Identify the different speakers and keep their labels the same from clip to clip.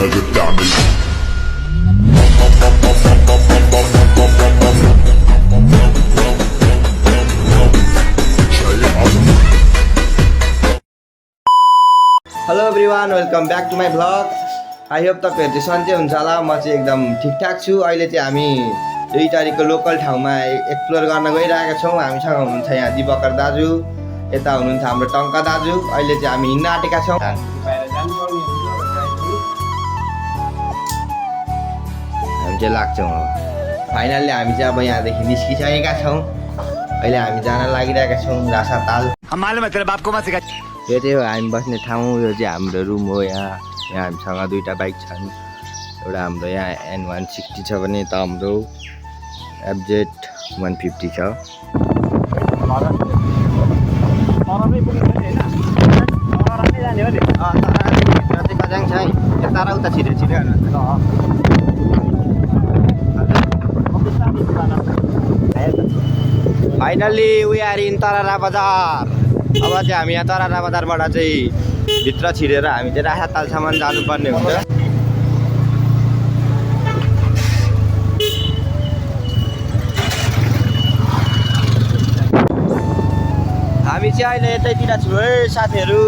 Speaker 1: Hello everyone, welcome back to my vlog. I hope तपाईँहरू चाहिँ सन्चै हुन्छ होला। म चाहिँ एकदम ठिकठाक छु। अहिले चाहिँ हामी 2 तारिकको लोकल ठाउँमा एक्सप्लोर गर्न गइरहेका छौँ। हामीसँग हुनुहुन्छ यहाँ दिवाकर दाजु, यता हुनुहुन्छ हाम्रो टङ्का दाजु। अहिले चाहिँ हामी हिँड्न आँटेका छौँ। हामी चाहिँ लाग्छौँ। फाइनल्ली हामी चाहिँ अब यहाँदेखि निस्किसकेका छौँ। अहिले हामी जान लागिरहेका छौँ रासाताल। यो चाहिँ हो हामी बस्ने ठाउँ। यो चाहिँ हाम्रो रुम हो। यहाँ हामीसँग 2टा बाइक छन्। एउटा हाम्रो यहाँ N160 छ भने त हाम्रो FZ 150 छ। तारा उता छिटो छिटो फाइनल्ली वी आर इन तरारा बजार। अब चाहिँ हामी यहाँ तरारा बजारबाट चाहिँ भित्र छिरेर हामी चाहिँ रासातालसम्म जानुपर्ने हुन्छ। हामी चाहिँ अहिले यतैतिर छौँ है साथीहरू।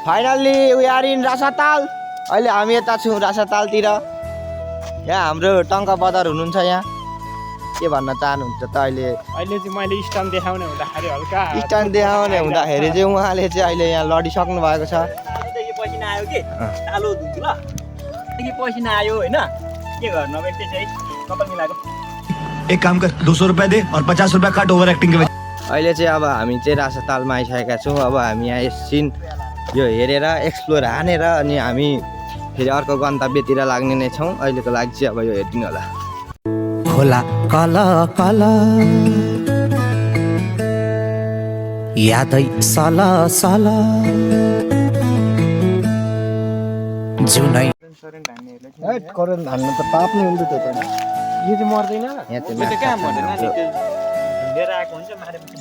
Speaker 1: फाइनल्ली वी आर इन रासाताल। अहिले हामी यता छौँ रासातालतिर। यहाँ हाम्रो टङ्का बजार हुनुहुन्छ। यहाँ के भन्न चाहनुहुन्छ त? अहिले
Speaker 2: चाहिँ मैले स्ट्यान्ड देखाउने हुँदाखेरि हल्का
Speaker 1: स्ट्यान्ड देखाउने हुँदाखेरि चाहिँ उहाँले चाहिँ अहिले यहाँ लडिसक्नु भएको छ।
Speaker 2: पसिना आयो कि कालो धुन्छु ल पसिना आयो होइन, के गर्नु अब त्यसै कपाल मिलाएको।
Speaker 3: एक काम कर 200 रुपए दे और 50 रुपए काट ओभर एक्टिंग के वजह।
Speaker 1: अहिले चाहिँ अब हामी चाहिँ रासातालमा आइसकेका छौँ। अब हामी यहाँ यस सिन यो हेरेर एक्सप्लोर हानेर अनि हामी फेरि अर्को गन्तव्यतिर लाग्ने नै छौँ। अहिलेको लागि चाहिँ अब यो हेरिदिनु होला।
Speaker 3: खोला काला काला यादै साला साला जुनै
Speaker 4: करेन्ट हान्न त पाप नै हुन्छ त्यो त।
Speaker 2: यो चाहिँ मर्दैन,
Speaker 1: यहाँ
Speaker 2: त्यो त कहाँ मर्दैन नि, त्यो ढुङ्गेर आएको हुन्छ मारेपछि।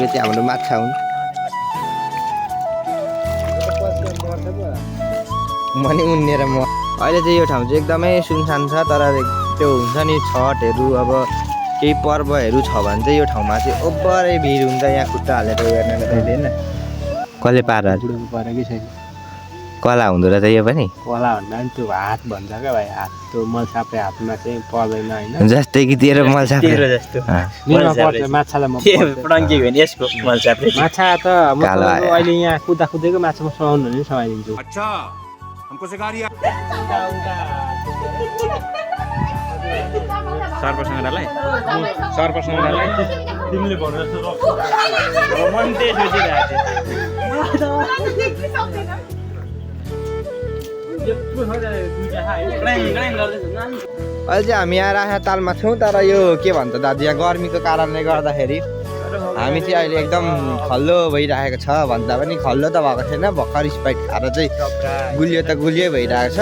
Speaker 1: यो चाहिँ हाम्रो माछा हुन्। म नि उन्नेर म अहिले चाहिँ यो ठाउँ चाहिँ एकदमै सुनसान छ। तर त्यो हुन्छ नि छठहरू अब केही पर्वहरू छ भने चाहिँ यो ठाउँमा चाहिँ ओभरै भिड हुन्छ। यहाँ खुट्टा हालेर हेर्न तैँले होइन कसले पाराहरू
Speaker 2: परेकै छैन।
Speaker 1: कला हुँदो रहेछ यो पनि।
Speaker 2: कला भन्दा पनि त्यो हात भन्छ क्या भाइ, हात त्यो मलसाप्रे हातमा चाहिँ पर्दैन होइन।
Speaker 1: जस्तै कि तेरो मलसाप्रे
Speaker 2: जस्तो माछालाई म पडङ्की हो नि यसको मलसाप्रे। माछा त म अहिले यहाँ कुदा कुदेको माछामा सुहाउनु भने सुहाइदिन्छु।
Speaker 3: अच्छा हमको सिखा रिया
Speaker 2: सर्पसँगलाई तिमीले भन्नु जस्तो मन त्यही सोचिरहेको
Speaker 1: अहिले चाहिँ हामी यहाँ रासातालमा छौँ। तर यो के भन्छ दाजु, यहाँ गर्मीको कारणले गर्दाखेरि हामी चाहिँ अहिले एकदम खल्लो भइरहेको छ। भन्दा पनि खल्लो त भएको छैन, भर्खर स्प्राइट खाएर चाहिँ गुलियो त गुलियो भइरहेको छ।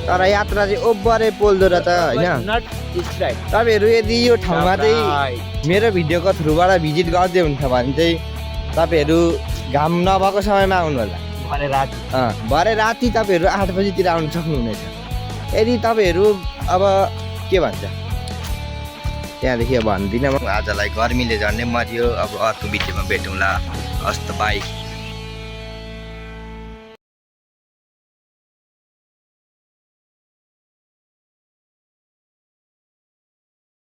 Speaker 1: तर यात्रा चाहिँ ओभरै पोल्दो रहेछ होइन। तपाईँहरू यदि यो ठाउँमा चाहिँ मेरो भिडियोको थ्रुबाट भिजिट गर्दै हुन्छ भने चाहिँ तपाईँहरू घाम नभएको समयमा आउनु होला। भरे राति तपाईँहरू 8 बजीतिर आउनु सक्नुहुनेछ। यदि तपाईँहरू अब के भन्छ त्यहाँदेखि भन्दिनँ म। आजलाई गर्मीले झन्डै मर्यो। अब अर्को भिडियोमा भेटौँला। हस्त बाई।